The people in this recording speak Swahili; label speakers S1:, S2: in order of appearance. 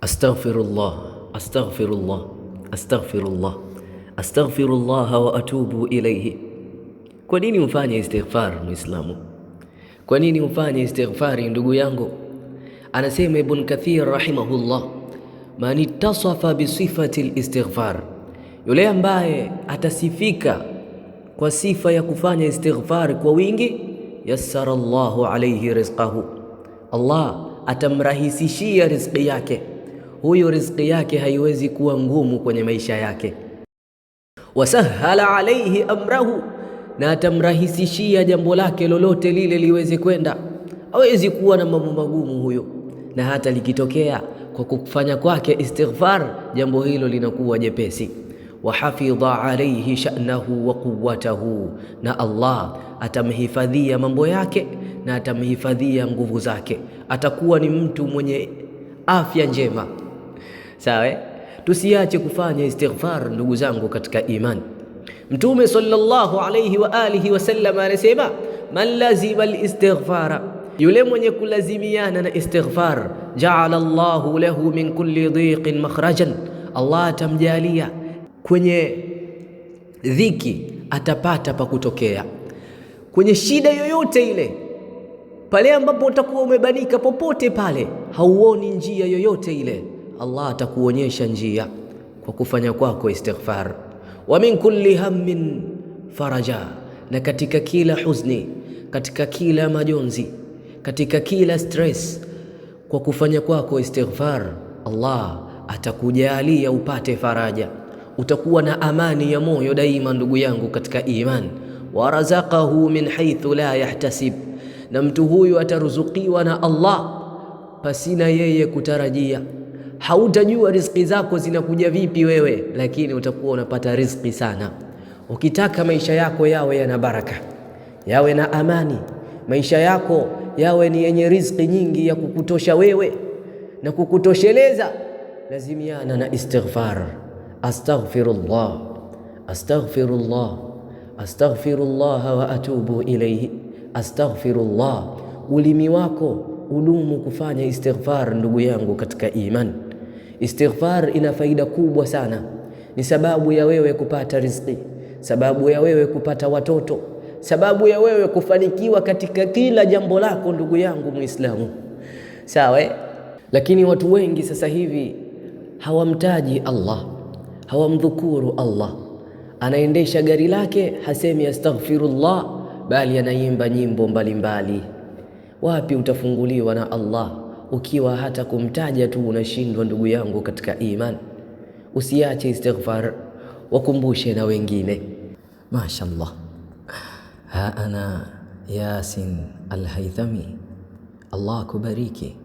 S1: Astaghfirullah, astaghfirullah, astaghfirullah, astaghfirullah wa atubu ilayhi. Kwa nini ufanye istighfar Muislamu? Kwa nini ufanye istighfari ndugu yangu? Anasema Ibn Kathir rahimahullah, man ittasafa bisifati listighfar, yule ambaye atasifika kwa sifa ya kufanya istighfar kwa wingi, yassara Allahu alayhi rizqahu, Allah atamrahisishia riziki yake. Huyo riziki yake haiwezi kuwa ngumu kwenye maisha yake. Wasahala alayhi amrahu, na atamrahisishia jambo lake lolote lile liweze kwenda. Hawezi kuwa na mambo magumu huyo, na hata likitokea kwa kufanya kwake istighfar, jambo hilo linakuwa jepesi. Wahafidha alayhi sha'nahu wa quwwatahu, na Allah atamhifadhia mambo yake na atamhifadhia nguvu zake, atakuwa ni mtu mwenye afya njema. Sawa, tusiache kufanya istighfar ndugu zangu katika imani. Mtume sallallahu alayhi wa alihi wasallam anasema, man lazima alistighfara, yule mwenye kulazimiana na istighfar, jaala Allahu lahu min kulli dhiqin makhrajan, Allah atamjalia kwenye dhiki atapata pa kutokea, kwenye shida yoyote ile, pale ambapo utakuwa umebanika popote pale, hauoni njia yoyote ile, Allah atakuonyesha njia kwa kufanya kwako istighfar. Wa min kulli hammin faraja, na katika kila huzni, katika kila majonzi, katika kila stress, kwa kufanya kwako istighfar, Allah atakujalia upate faraja, utakuwa na amani ya moyo daima, ndugu yangu katika iman. Warazaqahu min haithu la yahtasib, na mtu huyu ataruzukiwa na Allah pasina yeye kutarajia. Hautajua riziki zako zinakuja vipi wewe, lakini utakuwa unapata riziki sana. Ukitaka maisha yako yawe yana baraka, yawe na amani, maisha yako yawe ni yenye riziki nyingi ya kukutosha wewe na kukutosheleza, lazimiana na istighfar. Astaghfirullah, astaghfirullah, astaghfirullah wa atubu ilayhi, astaghfirullah. Ulimi wako udumu kufanya istighfar, ndugu yangu katika imani. Istighfar ina faida kubwa sana, ni sababu ya wewe kupata riziki, sababu ya wewe kupata watoto, sababu ya wewe kufanikiwa katika kila jambo lako, ndugu yangu Muislamu. Sawa eh? Lakini watu wengi sasa hivi hawamtaji Allah, hawamdhukuru Allah. Anaendesha gari lake hasemi astaghfirullah, bali anaimba nyimbo mbalimbali. Wapi utafunguliwa na Allah ukiwa hata kumtaja tu unashindwa? Ndugu yangu katika iman, usiache istighfar, wakumbushe na wengine. Mashallah. Ha ana Yasin Alhaithami, Allah kubariki.